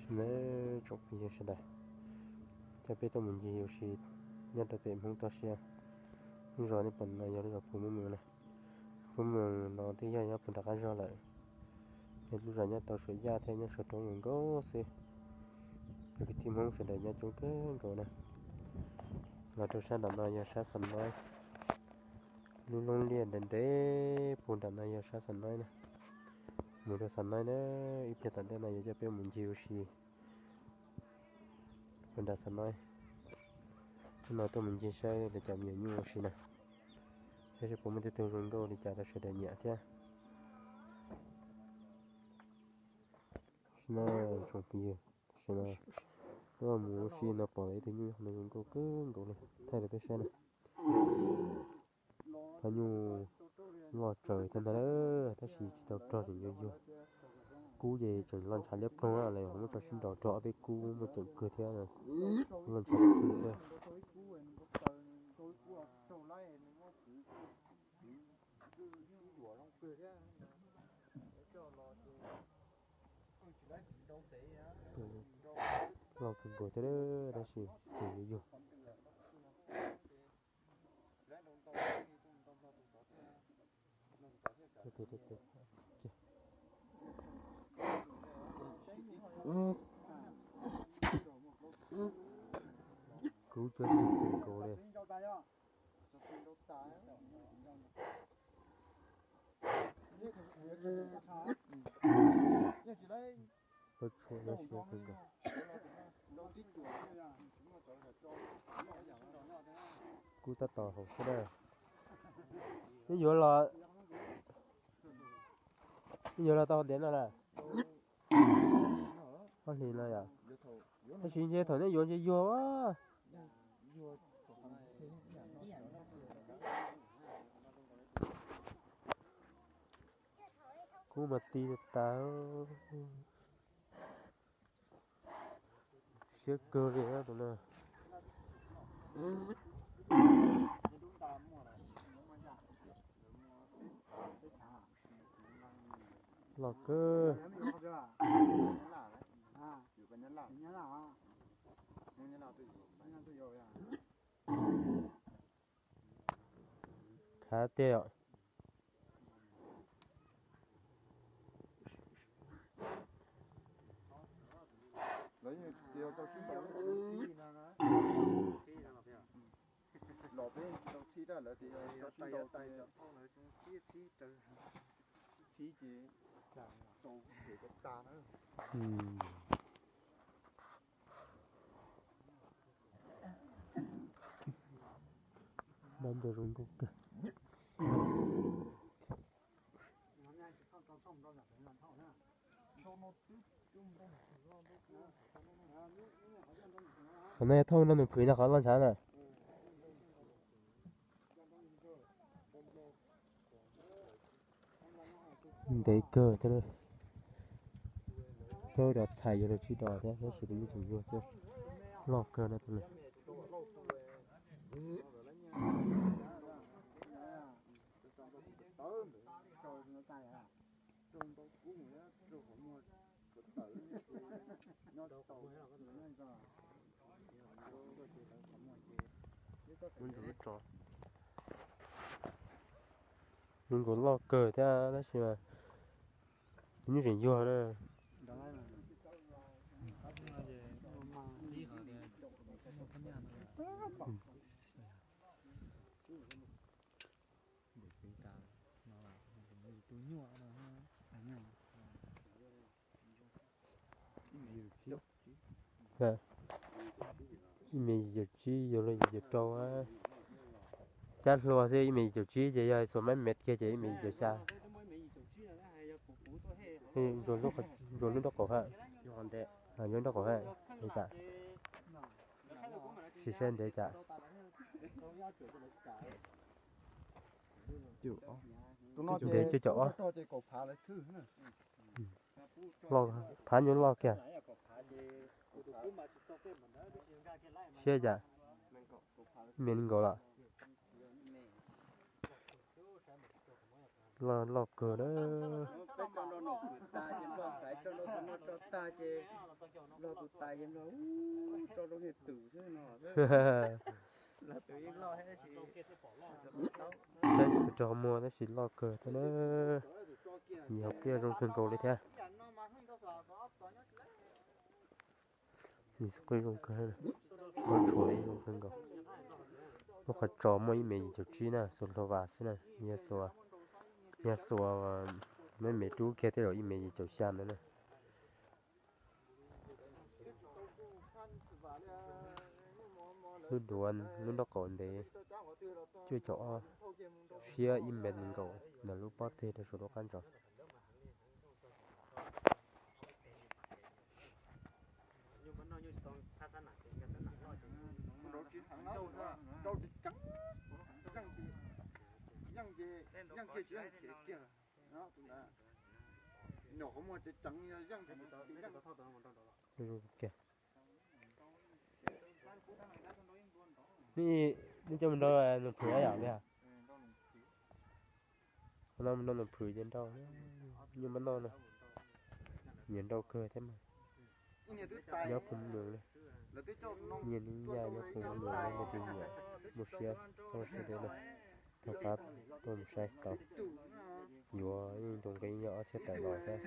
Neb tsoom phooj ywg sawv daws, coj peb tuaj mus ncig ua si nyob rau pem Hmoob toj siab. Lub zos nej pom no yog lub zos Phu Mab Moos na. Phu Mab Moos no twb yog nyob puag nram qab zog lawm. Yog lub zos nyob tau suam yaj thiab nyob suav roob zoo nkauj xwb. Cov kwv tij Hmoob sawv daws nyob coob kawg nkaus na. Los rau sab nram no yog sab Xam Noib. Lub loob liaj ntev ntev puag nram no yog sab Xam Noib na. Mus rau Xam Noib na, ib pliag tom ntej no yuav coj peb mus ncig ua si puag nram Xam Noib. Hnub no tuaj mus ncig saib li cas me nyuam nyuj ua si na, saib seb puas muaj tej tug zoo nkauj li cas rau sawv daws nyiam thiab. Tam sim no, tsoom phooj ywg, tam sim no tuaj mus ua si no pom ib tug nyuj no zoo nkauj kawg nkaus li, thaij rau peb saib na. Pab nyuj loj tsawv thiab ntag, tab sis tsis tau rog tseem yuag yuag. Kub ces tseem loj ntshav liab ploog lawm, muab tso sib nraus rau ob peb kub muaj ceem kawg thiab, loj ntshav liab ploog xwb. Loj kawg nkaus thiab tab sis tseem yuag yuag. Kub coob kawg nkaus li. Lub tshuaj loj siab kawg nkaus. Kub tab tom haum xwb na. Neb yuav los, neb yuav los tau ntev no na? Ob hlis no yom? Tab sis ntshe thaum neb yuav ntshe yuag. Kub mas ti tas. Siab kawg li tus no. Loj kawg. Khav tiag yom. Nab ntawd zoo nkauj kawg. Qhov no yog thauj nrog nws phwv no qhov loj ntshav na. Ntev kawg thiab. Cov txhais yuav luag tsib dos thiab tab sis tus nyuj tseem yuag xwb. Loj kawg no tus no. Zoo nkauj loj kawg thiab tab sis mas tus nyuj tseem yuag na. Ib mev yim caum tsib yuav luag yim caum rau. Cab hlua xwb ib mev yim caum tsib ces yog xuas maj mev kiag ces ib mev yim caum xya. Ntsuas lub nraub qaum hab. Yuav nraub qaum hab. Sim saib ntev cas. Ntev cuaj caum ob. Phav nyuj loj kiag. Siab cas? Ib mev li nkaus lawm. Loj, loj kawg na. Peb tso rau nom fwm tas ces Nplog xaiv tso rau tus no tso tag ces Nplog tus tas ces Nplog tso rau niag twm xwb no. Los twm yeej loj thiab tab sis, tab sis tso muag tab sis loj kawg thiab na. Yog pliaj zoo kawg nkaus li thiab. Ib qwj zoo kawg, qhov tshuam zoo kawg nkaus. Lub qhov tsos muaj ib mev yim caum tsib na, xuas hluas vas xwb na, yog xuas, yog xuas me me rub kiag tej zaum ib mev yim caum xya ntawd na. Lub duav lub nraub qaum ntev cuaj caum ob, siab ib mev nees nkaum ntawm lub pob teg rau saum lub qab ntsos. Nej coj mus nrau nws phwm yam li. Qhov no mus nrau nws phwm ces nrau, nyuaj npaj noj na. Nyias nrau kawg thiab mas. Nyob Phoo Mws na, nyias nij yaj nyob Phoo Mws na, nej tus nyiam muaj siab txhob siab deb na, thov pab tuaj mus saib tau. Yuav yeej tus nqi yog ob txhiab tawm los thiab.